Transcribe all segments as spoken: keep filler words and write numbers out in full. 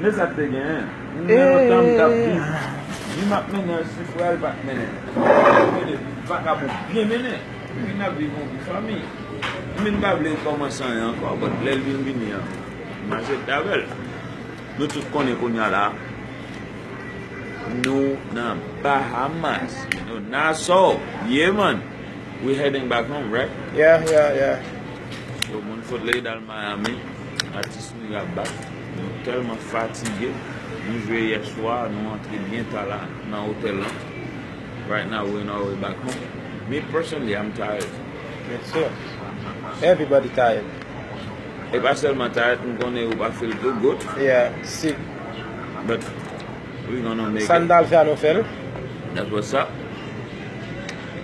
Men sa k te genyen. M nan yon tan m t ap viv. Vi m ap mennen an, si frè l pa t mennen. Li te vakabon byen mennen. Epi n ap viv yon vi fanmi. M vin pa vle kòmanse anyen ankò, but lè l vin vini an, m aksepte avè l. Nou tout konnen kounye a la, nou nan Bahamas, nou Nassau, yeah man. We heading back home, right? Yeah, yeah, yeah. So, moun fout lè dal Miami, atis nou y ap bat. Nou tèlman fatige. Nou jwe yè swa, nou antre byen ta la nan otèl lan. Right now, we're on our way back home. Me personally, I'm tired. Me too. Everybody tired. E pa sèlman tired, m konnen ou pa feel too good. Yeah, sick. But we gonna make it. Sa n t al fè a, nou fè l. That's what's up.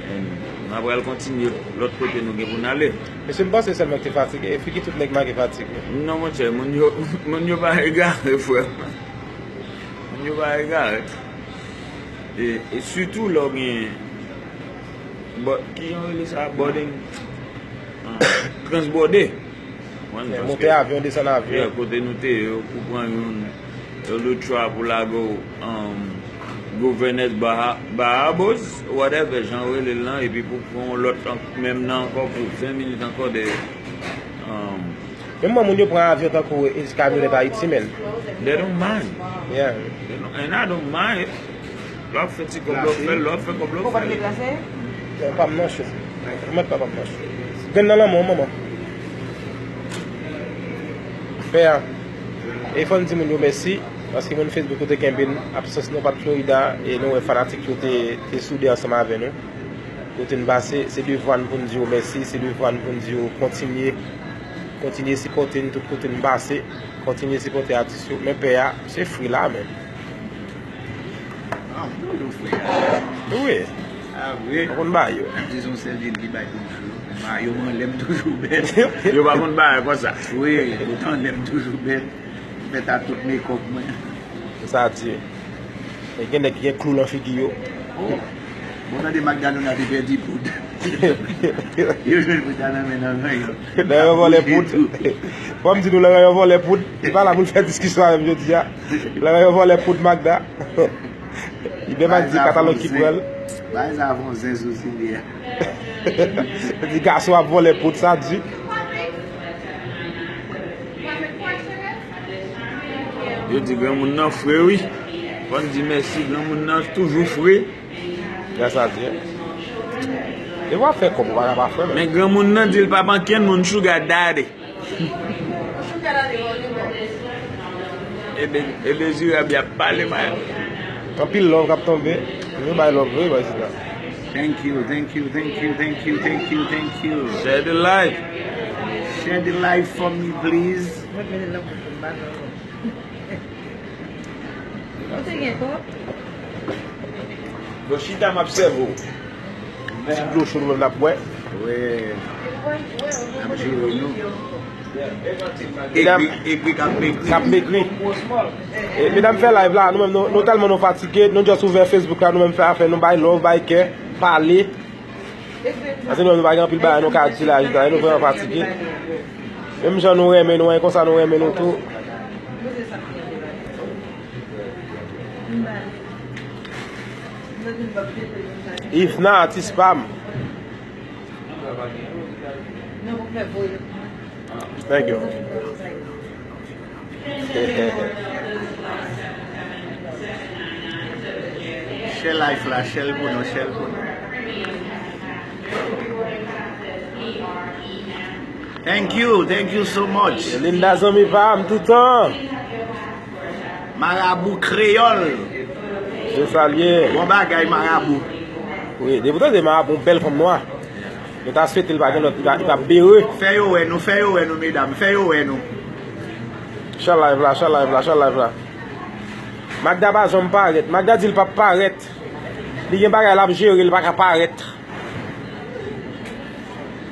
And n ap pral kontinye lòt kote nou gen pou n ale. Mesye, m panse sèl mwen ki te fatige. E figi tout nèg make fatig, wi. Non, monchè, moun yo, moun yo pa egare, frè m. Moun yo pa egare. E, e sitou lè w gen, bò-, kijan yo rele sa? Boarding, ah, transbòde. Monte avyon, desann avyon. Yeah, kote nou te ye, ou pran youn, yo lout chwa pou lage w, um, Gouvènè Baha-, Bahamas, whatever, jan yo rele l lan, epi pou pran yon lòt an-, menm nan ankò pou ven minit ankò de, um, Menm mwen, moun yo pran avyon tankou kamyonèt Ayiti, menm. They don't mind. Yeah. They don't, and I don't mind. Lè w ap fè ti kòb la, w ap fè l, lè w ap fè kòb la, w ap fè l. Pa m nan cho. Mèt pa, pa m nan cho. Grenn nan lanmò, manman. Pè a. E fò n di moun yo mèsi, paske moun Facebook yo te kenbe n, absans nou pa t Florida, e nou wè fanatik yo te, te soude ansanm avè nou. Kote n pase, se devwa n pou n di yo mèsi, se devwa n pou n di yo kontinye, kontinye sipòte n tout kote n pase, kontinye sipòte atis yo. Men pè a, se fri la menm. Ah, m toujou fre a. Wi. Ah, vre? Ou konn ba yo. Dizon sèl vin ki bay pou m fre. Ba yo m anlè m toujou bèt. Yo pa konn ba yo konsa. Wi, poutan anlè m toujou bèt. M fèt a tout mekòp mwen. Sa di. E gen nèg ki gen klou lan figi yo. Oh. Bon, tande Magdalena te pèdi poud. Yo jwenn poud la nan men nan ranyon. Nan yon vòlè poud. Fò m di nou, nan yon vòlè poud. Li pa la pou l fè diskisyon avè m jodi a. Lè yo vòlè poud Magda. Li menm ak di katalòg ki pran l. Bay sa fon zen sou Silye a. Di gason ap vòlè poud, sa di. Yo di granmoun nan fre wi. Fò n di mèsi, granmoun nan toujou fre. Gras a Dye. E w ap fè kòb ou pa ka pa fè l. Men granmoun nan di l p ap ankenn moun sugar daddy. E de-, e Dezirab y ap pale mal. Anpil love k ap tonbe. Nou bay love vre, bay sida. Thank you, thank you, thank you, thank you, thank you, thank you. Share the life. Share the life for me, please. Mwen mete nan bouch mwen, m pa janm. Ou te gen kòb? Bon, chita, m ap sèvi w. Ti dlo cho nou menm n ap bwè. Wi. N ap jere nou. Egri, egri k ap megri. K ap megri. E, medam fè live la, nou menm nou, nou tèlman nou fatige, nou just ouvè Facebook la, nou menm fè afè nou, bay love, bay kè, pale. Paske nou, nou pa gen anpil bagay nou ka di la, jodi a, nou vrèman fatige. Menm jan nou renmen nou, e konsa nou renmen nou tou. Ivna, atis pa m. Thank you. Share life la, share l pou nou, share l pou nou. Thank you, thank you so much. Linda, zanmi pa m toutan. Marabou Kreyòl. Je salye. Bon bagay, Marabou. Wi, depi w tande Marabou, yon bèl fanm nwa. Nou ta swete l pa gen lòt, li pa, li pa bere. Fè yo wè nou, fè yo wè nou, medam, fè yo wè nou. Share live la, share live la, share live la. Magda pa janm parèt. Magda di l p ap parèt. Li gen bagay l ap jere, li pa ka parèt.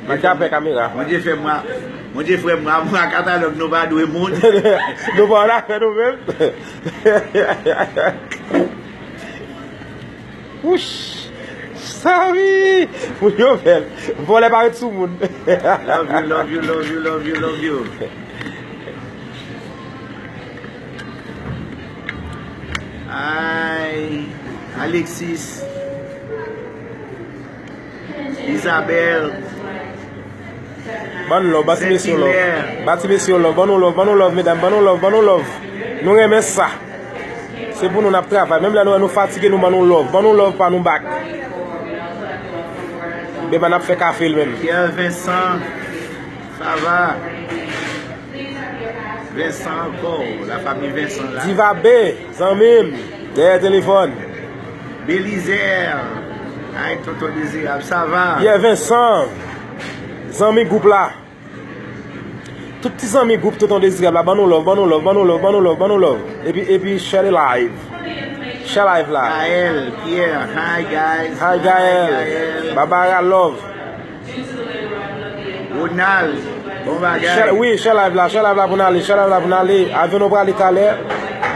Magda pè kamera. Bondye fè mwa, Bondye fè mwa, mwa katalòg nou pa dwe moun. Nou pa nan afè nou menm. Wouch! Sa wi! Moun yo bèl. Vòlè pa ret sou moun. Love you, love you, love you, love you, love you. Ay, Alexis, Isabelle, Ban nou love, ba ti mesye yon love. Saint-Hilaire. Ba ti mesye yon love, ban nou love, ban nou love, medam, ban nou love, ban nou love. Nou renmen sa. Se pou nou n ap travay. Menm lè nou wè nou fatige, nou ban nou love. Ban nou love pa nou back. Beba n ap fè kafe l menm. Pierre Vincent, ça va? Vincent encore, la famille Vincent là. Diva B, zanmi m, dèyè telefòn. Belizaire, ay tonton Dezirab, ça va? Pierre Vincent, zanmi gwoup la. Tout ti zanmi gwoup Tonton Dezirab la, ban nou love, ban nou love, ban nou love, ban nou love, ban nou love. Epi, epi share the live. Share live la. Gaël, Pierre, hi guys. Hi Gaël. Barbara love. Ronald, bon bagay. Share, wi, share live la, share live la pou n ale, share live la pou n ale. Avyon nou prale talè.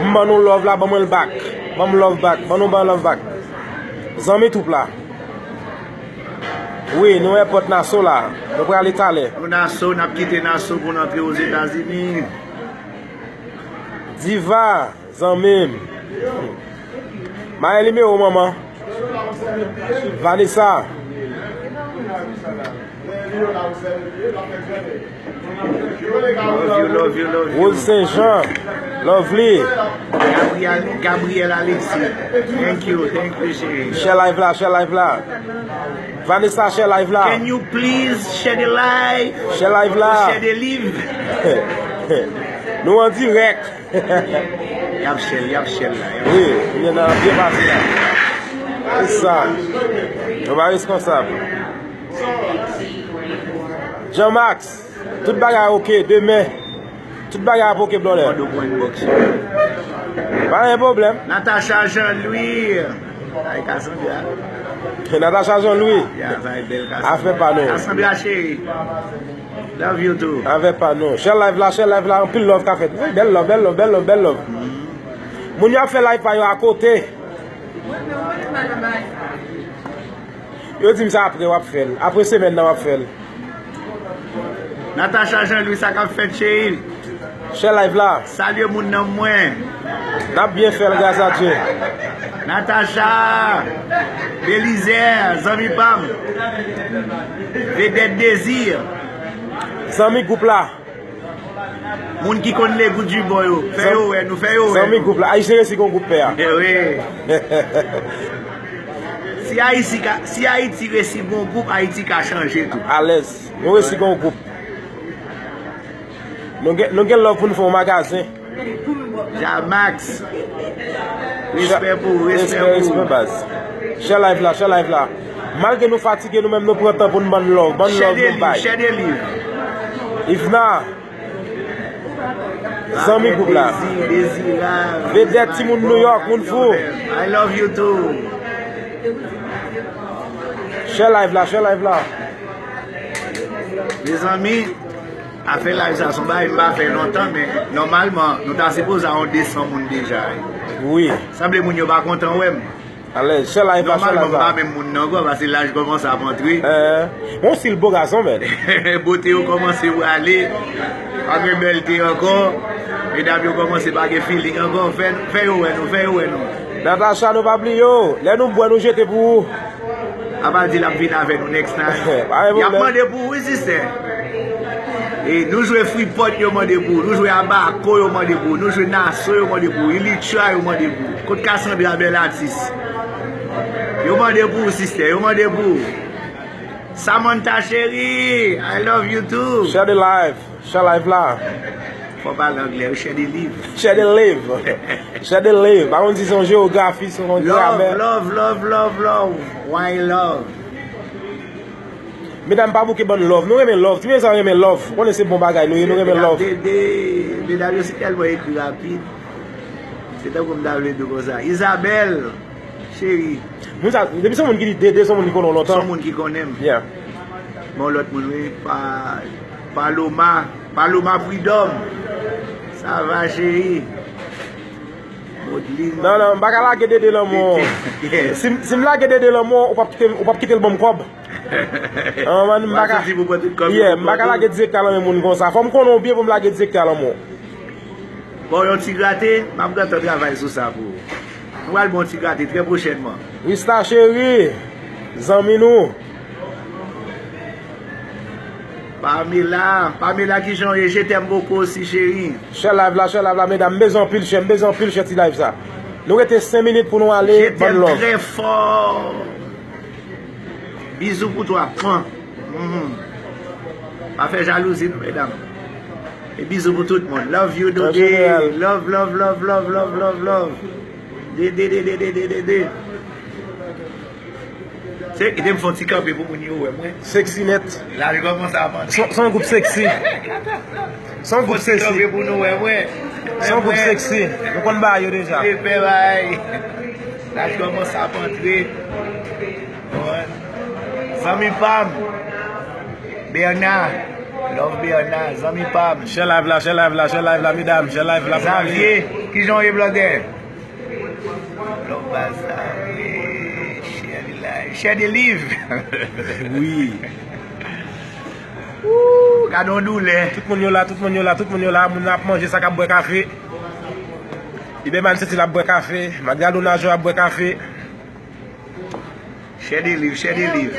M ban nou love la, ban mwen l back. Ban m love back, ban nou ban love back. Zanmi twoup la. Wi, nou airport Nassau la. Nou prale talè. Nou Nassau, n ap kite Nassau pou n antre Ozetazini. Diva, zanmi m. Mayen nimewo manman. Vanessa. Love you, love you, love you. Rose Saint Jean. Lovely. Gabriel, Gabriel Alexis. Thank you, thank you, chérie. Share live la, share live la. Vanessa, share live la. Can you please share the live? Share live la. Share the live. Nou an dirèk. Y ap share, y ap share la. Y ap... Wi, nou nan byen pase la. Se sa. Nou pa reskonsab. Jean Max, tout bagay oke, demen. Tout bagay ap oke, brother. Mande pou inbox. Pa gen pwoblèm. Natacha Jean Louis. Ay, Cassandra. Natacha Jean Louis. Ya, sa e bèl Cassandra. Afè pa nou. Cassandra chérie. Love you too. Afè pa nou. Share live la, share live la, anpil love ka fèt. Wi, bèl love, bèl love, bèl love, bèl love. Moun yo ap fè live pa yo akote. Yo di m se apre w ap fè l. Apre semèn nan w ap fè l. Natacha Jean Louis, sa k ap fèt, cheri? Share live la. Salye moun nan mwen. N ap byen fè l, gras a Dye. Natacha, Belizaire, zanmi pa m. Vedette Désir. Zanmi gwoup la. Moun ki konn le goût du bon yo. Fè yo wè nou, fè yo wè Zanmi nou. Gwoup la. Ayisyen resi gon gwoup pè a. Eh wi. Si Ayiti ka, si Ayiti resi gon gwoup, Ayiti ka chanje tou. Alèz. Nou resi gon gwoup. Nou gen, nou gen love pou nou fè yon magazen. Jamax. Respè pou ou, respè Respè, respè pou ou. Baz. Share live la, share live la. Malgre nou fatige, nou menm nou pran tan pou nou ban love, ban love Share the nou live, bay. Share the live. Ivna, zanmi gwoup la. Désir, Désirab. Vedette, timoun New York, moun fou. I love you too. Share live la, share live la. Mezanmi, afè live sa se yon bagay m pa fè lontan, men nòmalman, nou ta sipoze a yon de san moun deja. Wi. Sanble moun yo pa kontan wè m. Alèz, share live la, share Nòmalman, live m pa la. Menm moun nan ankò, paske laj kòmanse ap antre. Eh, bon stil bo gason, men. Bote yo kòmanse prale. Pa gen bèlte ankò. Medam yo kòmanse pa gen feeling ankò. Fè, fè yo wè nou, fè yo wè nou. Natacha, nou pa bliye w. Lè nou bwè, nou jete pou ou. Apa di l ap vin avè nou next time. Pa gen Y ap pwoblèm. Mande pou ou, wi, sistè. E nou jwe Freeport, yo mande pou ou. Nou jwe Abaco, yo mande pou ou. Nou jwe Nassau, yo mande pou ou. Elytra, yo mande pou ou. Kot Cassandra, bèl atis? Yo mande pou ou, sistè. Yo mande pou ou. Samantha chérie, I love you too. Share the live. Share live la. Fò pale anglè, share the live. Share the live. Share the live. Pa konn si se yon jewografi, se yon Love, gramè. Love, love, love, love. Why love? Medam pa bouke bann love. Nou renmen love. Ti mesye renmen love. Ou konnen se bon bagay nou ye, nou renmen love. Dede, medam yo si tèlman ekri rapid. Se tankou m ta vle di konsa. Isabelle, cheri. Moun sa, depi se moun ki di Dede, se moun ki konnen w lontan. Son moun ki konnen m. Yeah. Bon, lòt moun, wi. Pa, Paloma. Paloma Prud'homme. Sa va, cheri? Modeline. Non, non, m pa ka lage Dede lanmò. Yes. Si, si m lage Dede lanmò, ou p ap kite, ou p ap kite l ban m kòb. Ah, man, m pa ka, Santi pou pran tout kòb yeah, yo m pa ka pou lage direktè a lanmen moun konsa. Fò m konnen w byen pou m lage direktè a lanmò. Bon, yon ti grate, m ap gentan travay sou sa pou ou. Nou pral bon ti gate trè pwochènman. Rista cheri, zanmi nou. Pamela, Pamela, kijan w ye? Je t'aime beaucoup aussi, cheri. Share live la, share live la, medam. M bezwen anpil share, m bezwen anpil share ti live sa. Nou rete senk minit pou nou ale, bann love. Je t'aime très fort. Bizou pou twa, pran. Mhm. Pa fè jalouzi, non, medam. E bizou pou tout moun. Love you, Dodé. Love, love, love, love, love, love, love. De, de, de. Se, kite m fè yon ti kanpe pou moun yo wè mwen. Sexy nèt. La, li kòmanse ap antre. Se, se yon gwoup sexy. Se yon gwoup sexy. Fè yon ti kanpe pou nou wè mwen. Se yon gwoup sexy. Nou konn bagay yo deja. Li fè bagay. La, li kòmanse ap antre. Zanmi pa m. Bernard. Love Bernard. Zanmi pa m. Share live la, share live la, share live la, medam. Share live la pou nou ale. Xavier. Kijan w ye, blòdè? Lòk baz la, wi. Share the live. Share the live. Wi. Ooh, gade yon doulè. Tout moun yo la, tout moun yo la, tout moun yo la. Moun ap manje sa k ap bwè kafe. Iberman soti l ap bwè kafe. Magdalena Jean ap bwè kafe. Share the live, share the live.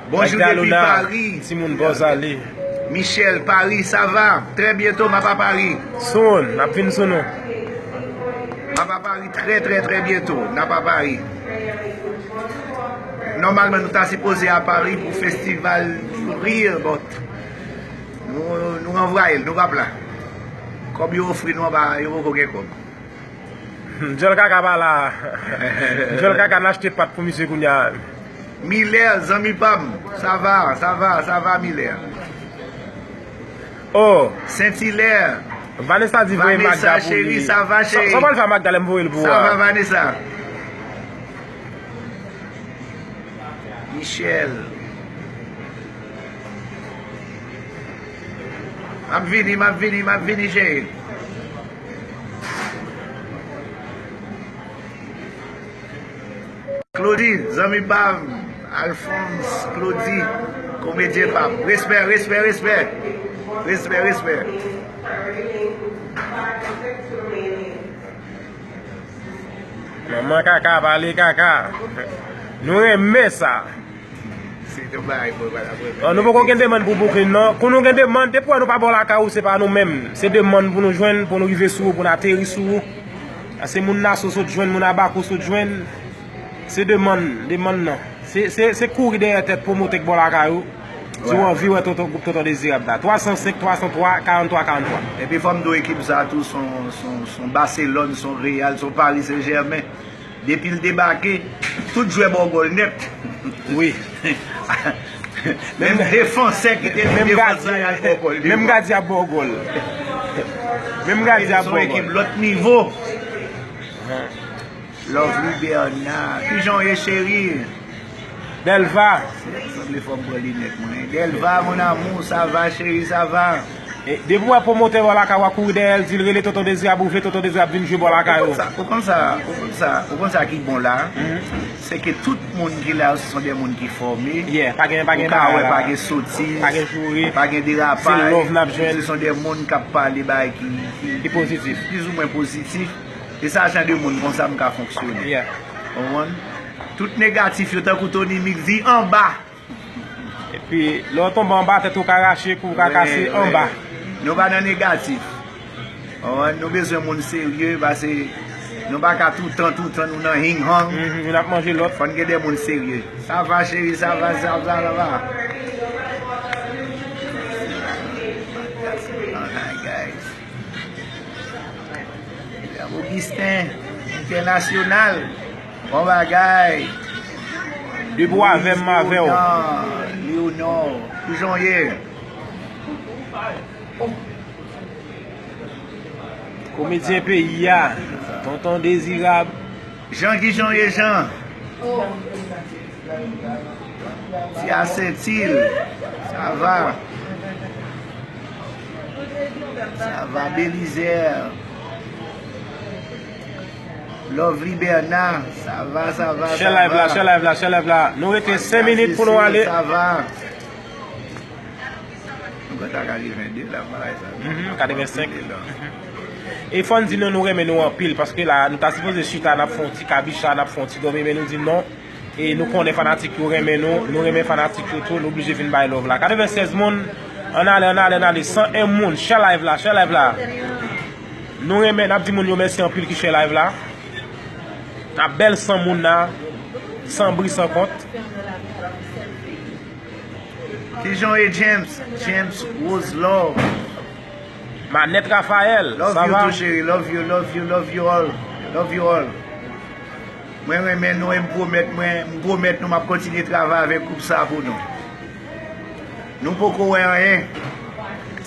Bonjou depi Pari. Timoun bòz ale. Michel, Pari, sa va? Trè byento, m ap a Pari. Soon, n ap vin sou nou. M ap a Pari trè, trè, trè byento. N ap a Pari. Nòmalman, nou ta sipoze a Pari pou festival Rire, but nou, nou ranvwaye l, nou p ap la. Kòb yo ofri nou anba, yo poko gen kòb. Djòl kaka pa la. Djòl kaka n achte pat pou misye kounye a. Milè, zanmi pa m. Sa va, sa va, sa va, Milè. Oh. Sent Ilè. Vanessa di voye Magda pou li. Vanessa, cheri, sa va, cheri? Sa, sa w pral fè a Magda lè m voye l pou ou a? Sa va, Vanessa? Michel. M ap vini, m ap vini, m ap vini, cheri. Claudy, zanmi pa m. Alphonse, Claudy, komedyen pa m. Respè, respè, respè. Respè, respè. Manman kaka, pale kaka. Nou renmen sa. Se yon bagay mwen pa t ap renmen. Oh, nou poko gen demann pou booking, non. Kou nou gen demann, depi wè nou pa bò lakay ou, se pa nou menm. Se demann pou nou jwenn, pou nou rive sou ou, pou nou ateri sou ou. A se moun Naso sot jwenn, moun Abako sot jwenn. Se demann, demann nan. Se, se, se kouri dèyè tèt pwomotè k bò lakay ou. Si w anvi wè Tonton, gwoup Tonton Dezirab la. Twa san senk, twa san twa, karant twa, karant twa. Epi fò m di w ekip sa a tou, se yon, se yon, se yon Baselòn, se yon Reyal, se yon Paris Saint-Germain. Depi l debake, tout jwè bò gòl nèt. Wi. Menm defansè ki te vin defans la, y al bò gòl devan. Menm gadyen ap bò gòl. Menm gadyen ap bò gòl. Se yon ekip lòt nivo. Lovely Bernard. Kijan w ye, cheri? Delva. Sanble fò m pran linèt mwen. Delva, mon amour, ça va, chérie, ça va? E, depi w wè pwomotè bò lakay ou a kouri dèyè l, di l rele Tonton Dezirab, ou vle Tonton Dezirab vin jwe bò lakay ou. Ou konn sa, ou konn sa, ou konn sa, ou konn sa ki bon la? Se ke tout moun ki la yo, se sont des moun ki fòme. Yeah, pa gen, pa gen bagay la. Ou ka wè, pa gen sotiz, pa gen joure, pa gen derapaj. Se love n ap jwenn. Se sont des moun k ap pale bagay ki, ki, ki pozitif, plizoumwen pozitif. E sa jan de moun konsa m ka fonksyone. Yeah. Konprann? Tout negatif yo, tankou Tony Mix di, anba. Epi, lè w tonbe anba, tèt ou ka rache, kou w ka kase anba. Nou pa nan negatif. Konprann? Nou bezwen moun serye, paske nou pa ka toutan, toutan, nou nan hing hang. Mhm, youn ap manje lòt. Fò n gen de moun serye. Ça va, chérie, ça va, ça va, ça va. Guys. William Augustin, entènasyonal. Bon bagay. Debout avè m, avè w. Léonard, Léonard. Kijan w ye? Komedyen peyi a. Tonton Dezirab. Jean, kijan w ye, Jean? Ti a Sentil, sa va? Sa va, Belizaire? Lovely Bernard, sa va, sa va, sa va? Share live la, share live la, share live la. Nou rete senk minit pou nou ale. Sa va? Nou gentan katreven de la, bagay sa. Mhm, katreven senk. Mhm. E fò n di nou, nou renmen nou anpil, paske la, nou ta sipoze chita, n ap fè yon ti kabicha, n ap fè yon ti dòmi, men nou di non. E nou konnen fanatik yo renmen nou, nou renmen fanatik yo tou, nou blije vin bay love la. Katrevennsèz moun, ann ale, ann ale, ann ale, san en moun, share live la, share live la. Nou renmen, n ap di moun yo mèsi anpil ki share live la. N ap bèl san moun la, san bri, san kont. Kijan w ye, James? James Rose Love. Manèt Raphaël, love sa you va? Too, cheri. Love you, love you, love you all. Love you all. Mwen renmen nou e m pwomèt mwen, m pwomèt nou m ap kontinye travay avèk gwoup sa pou nou. Nou poko wè anyen.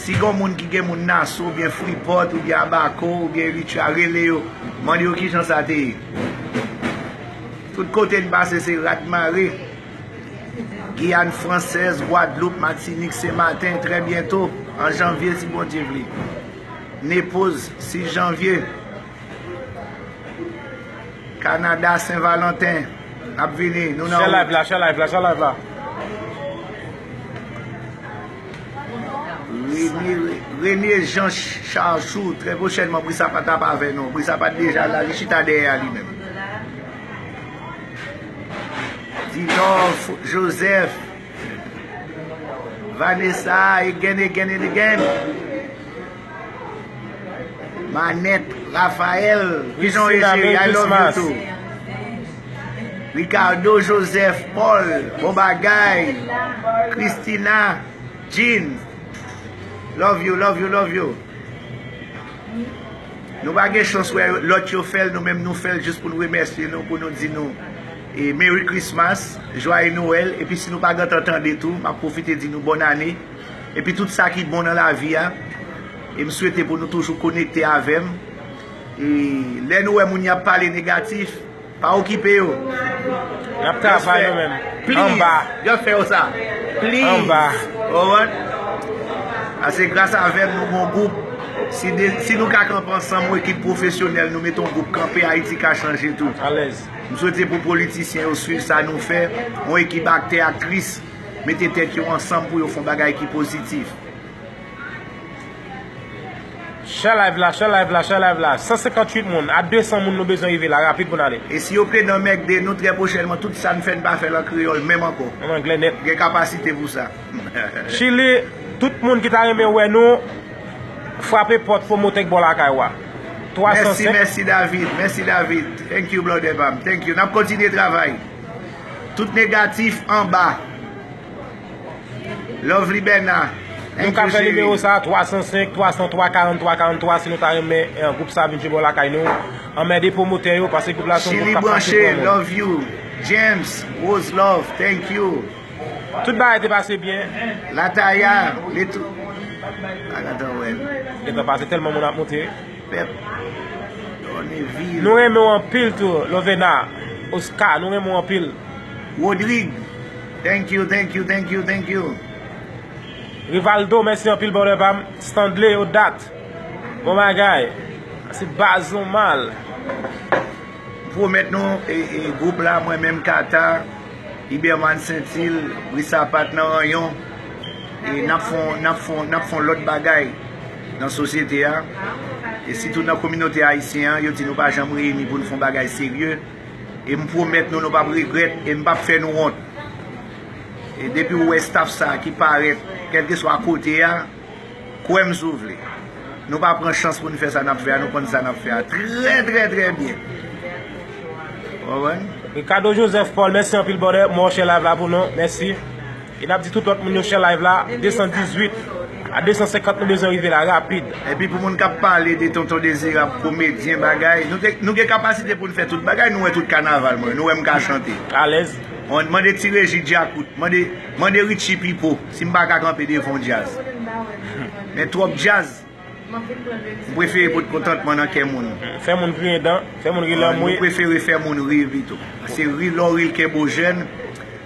Si gon moun ki gen moun Nassau oubyen Freeport oubyen Abaco oubyen Elytra, rele yo. Mande yo kijan sa te ye. Tout kote n pase se rad mare. Giyàn Fransèz, Gwadloup, Matinik, Senmaten, trè byento, an janvye si Bondye vle. Nepoz, sis janvye. Kanada, Sen Valanten, n ap vini, nou nan wout. Share live la, share live la, share live la. Rene, Rene Jean Chachou, trè pwochènman, Brisapat ap avè nou. Brisapat deja la, li chita dèyè a li menm. Dilor F-, Joseph, Vanessa, again, again and again. Manèt, Raphaël, kijan w ye, Christina, cheri? Merry I love you Christmas too. Ricardo Joseph Paul, bon bagay. Christina Jean, love you, love you, love you. Nou pa gen chans wè lòt yo fè l, nou menm nou fè l jis pou n remèsye nou, pou nou di nou, e, Merry Christmas, Joyeux Noël, epi si nou pa gentan tande tou, m ap pwofite di nou bòn ane, epi tout sa ki bon nan lavi a, e m swete pou nou toujou konekte avè m, e lè nou wè moun y ap pale negatif, pa okipe yo. N ap travay nou menm. Anba. Just fè yo sa. Please. Anba. Ou konprann? Paske gras avè m, nou gon gwoup. Si de, si nou ka kanpe ansanm, yon ekip pwofesyonèl, nou mete yon gwoup kanpe, Ayiti ka chanje tou. Alèz. M swete pou politisyen yo swiv sa nou fè, yon ekip aktè, aktris, mete tèt yo ansanm pou yo fè yon bagay ki pozitif. Share live la, share live la, share live la. San senkantuit moun, a de san moun nou bezwen rive la, rapid pou n ale. E si yo predan mègde nou trè pwochènman, tout sa n fè n pa fè l an kreyòl menm ankò. An anglè nèt. Gen kapasite pou sa. Chili, tout moun ki ta renmen wè nou, frape pòt pwomotè k bò lakay ou a. Twa san senk. Mèsi, mèsi David, mèsi David. Thank you, brother pa m. Thank you. N ap kontinye travay. Tout negatif anba. Lovely Bernard. Nou ka fè nimewo sa a, twa san senk, twa san twa, karant twa, karant twa, si nou ta renmen, eh, gwoup sa vin jwe bò lakay nou. Anmède pwomotè yo, paske gwoup la se yon gwoup k ap fasil pran moun. Chili branche, love you. James, Rose Love, thank you. Tout bagay te pase byen. Lataya, letou. A, gentan wè l. Gentan pase tèlman moun ap monte. Pèp. Dònevil. Nou renmen w anpil tou, Lovena. Oscar, nou renmen w anpil. Rodrigue. Thank you, thank you, thank you, thank you. Rivaldo, mèsi anpil, brother pa m. Stanley Odat. Bon bagay. Se baz nou mal. M pwomèt nou, e, e, gwoup la, mwen menm, Kata, Iberman Sentil, Brisapat nan Ranyon, e n ap fè yon, n ap fè yon, n ap fè yon lòt bagay nan sosyete a, e sitou nan kominote ayisyen an, yo di nou pa janm reyini pou n fè yon bagay serye, e m pwomèt nou, nou p ap regrèt, e m p ap fè nou wont. E depi w wè staff sa a ki parèt, kèlkeswa kote a, kwè m si w vle. Nou pa pran chans pou n fè sa n ap fè a, nou konn sa n ap fè a trè, trè, trè byen. Ou konprann? Ricardo Joseph Paul, mèsi anpil, brother. Mwen share live la pou nou. Mèsi. E n ap di tout lòt moun yo share live la. De san dizuit a de san senkant nou bezwen rive la, rapid. Epi pou moun k ap pale de Tonton Dezirab, komedyen, bagay, nou te, nou gen kapasite pou n fè tout bagay, nou wè tout kanaval mwen, nou wè m ka chante. Alèz. Mande Ti Reji Djakout, mande, mande Richie Pipo, si m pa ka kanpe devan yon djaz. Men twòp djaz. M prefere pote kontantman nan kè moun. Fè moun griyen dan, fè moun ri lanmwe. Nou prefere fè moun ri pito. Paske ri, lè w ri, l kenbe w jèn,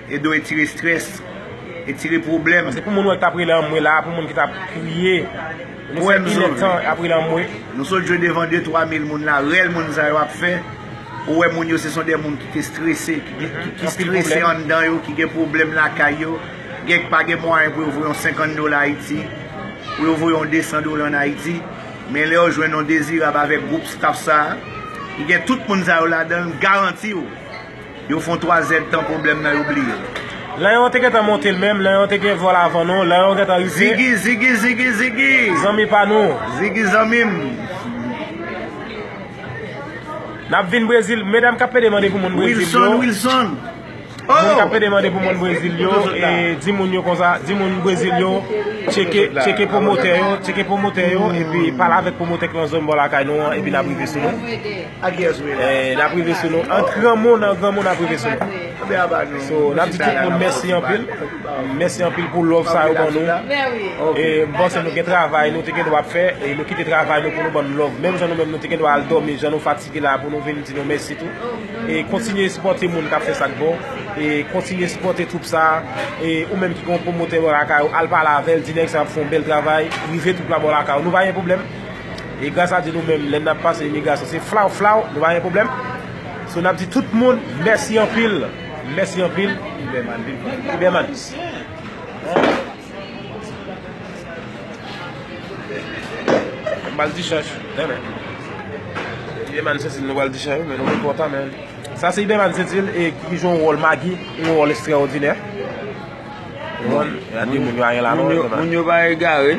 e dwe retire estrès, retire pwoblèm. Paske pou moun wè k t ap ri lanmwe la, pou moun ki t ap kriye, nou fè inèdtan ap ri lanmwe. Nou sot jwe devan de twa mil moun la, rèl moun sa yo ap fè. Ou wè moun yo, se son de moun ki te strese, ki, ki, ki strese anndan yo, ki gen pwoblèm lakay yo, gen k pa gen mwayen pou yo voye yon senkant dola Ayiti, pou yo voye yon de san dola ann Ayiti. Men lè yo jwenn yon Dezirab avèk gwoup staff sa a, ki gen tout moun sa yo ladan l, m garanti w, yo fè yon twa zèdtan pwoblèm nan, yo bliye l. Lè yo te gentan monte l menm, lè yo te gen vòl avan nou, lè yo gentan rive. Ziggy, Ziggy, Ziggy, Ziggy! Zanmi pa nou. Ziggy zanmi m. N ap vin Brezil. Medam k ap pede mande pou moun Brezil yo. Wilson, Wilson. Moun k ap pede mande pou moun Brezil yo, e, di moun yo konsa, di moun Brezil yo, tcheke, tcheke pwomotè yo, tcheke pwomotè yo, epi pale avèk pwomotè k nan zòn bò lakay nou an, epi n ap rive sou nou. E, n ap rive sou nou. An granmo, nan granmo, n ap rive sou nou. So, n ap di tout moun mèsi anpil. Mèsi anpil pou love sa yo ban nou. E, m panse nou gen travay, nou te gen dwa ap fè, e nou kite travay nou pou nou ban nou love. Menm jan nou menm, nou te gen dwa al dòmi, jan nou fatige la, pou nou vin di nou mèsi tou. E kontinye sipòte moun k ap fè sa k bon. E kontinye sipòte twoup sa. E ou menm ki gen yon pwomotè bò lakay ou, al pale avè l, di nèg sa ap fè yon bèl travay, rive twoup la bò lakay ou. Nou pa gen pwoblèm. E gras a Dye nou menm, lè n ap pase imigrasyon, se flaw, flaw, nou pa gen pwoblèm. So, n ap di tout moun, mèsi anpil. Mèsi anpil. Iberman. M pral di chach. Iberman se si nou pral di chach, men nou kontan, men. Sa se Iberman Sentil e ki jwe yon wòl Magi, yon wòl ekstraòdinè. Bon, gade moun yo ayen la, non, moun yo pa egare.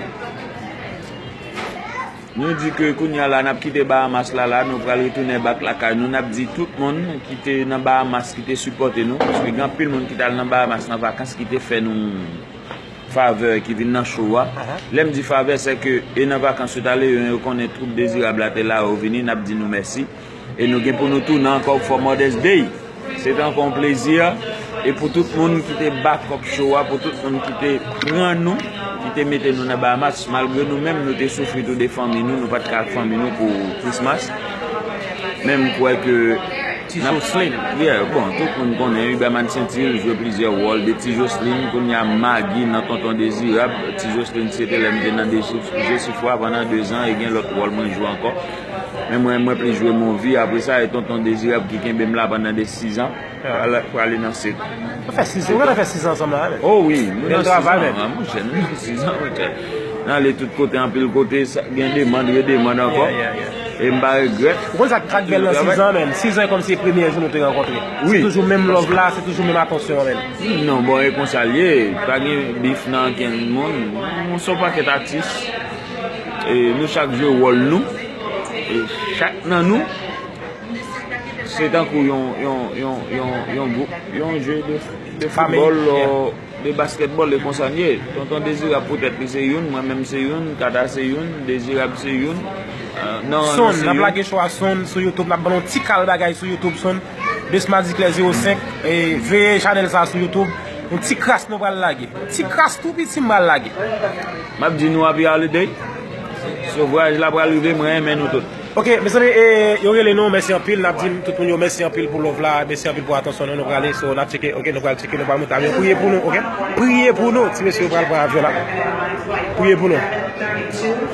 Nou di ke kounye a la, n ap kite Bahamas la, la, nou pral retounen back lakay nou. N ap di tout moun ki te nan Bahamas, ki te sipòte nou, paske gen anpil moun ki t al nan Bahamas nan vakans, ki te fè nou favè ki vin nan show a. Lè m di favè, se ke e nan vakans yo t ale, yo, yo konnen twoup Dezirab la te la, yo vini, n ap di nou mèsi. E nou gen pou nou tounen ankò for Mother's Day. Se te ankò yon plezi. E pou tout moun ki te back up show a, pou tout moun ki te pran nou, ki te mete nou nan Bahamas, malgre nou menm, nou te soufri tou de fanmi nou, nou pa t ka ak fanmi nou pou Christmas. Men m kwè ke Ti Jocelyn. Yeah, bon, tout moun konnen Iberman Sentil jwe plizyè wòl, de Ti Jocelyn, kounye a Magi nan Tonton Dezirab. Ti Jocelyn se te lè m te nan Jesifwa pandan de zan, e gen lòt wòl mwen jwe ankò. Men mwen, mwen plis jwe Monvi, apre sa, e Tonton Dezirab ki kenbe m la pandan de sizan, pou ale, pou ale nan sèt. Nou fè sizan, nou fè sizan ansanm la, men. Oh wi, nou nan sizan, monchè, nou nan sizan, monchè. N ale tout kote, anpil kote, sa, gen demann, redemann ankò. E m pa regrèt. Ou konn sa k bèl nan sizan, men. Sizan e kòmsi premyè jou nou te rankontre. Se toujou menm love la, se toujou menm atansyon an, men. Non, bon, e konsa l ye. Pa gen bif nan ankenn moun. Nou se yon pakèt atis. E nou chak jwe wòl nou. E chak nan nou, se tankou yon, yon, yon, yon, yon gwoup, yon je de, de foutbòl, de baskètbòl, e konsa n ye. Tonton Dezirab poutèt li se youn, mwen menm se youn, Kata se youn, Dezirab se youn. Son, n ap lage show a Son sou YouTube, n ap ban nou ti kal bagay sou YouTube, Son. Desma Diclè zewo senk, e veye chanèl sa sou YouTube. Yon ti kras nou pral lage. Ti kras tou piti m pral lage. M ap di nou happy holiday. So vwayaj la pral rive, mwen renmen nou tout. Ok, mezanmi, e, yo rele nou, mèsi anpil. N ap di tout moun yo mèsi anpil pou love la, mèsi anpil pou atansyon nou. Nou prale, so n ap tcheke, ok, nou pral tcheke, nou pral monte avyon. Priye pou nou, ok? Priye pou nou, ti mesye yo pral pran avyon la. Priye pou nou.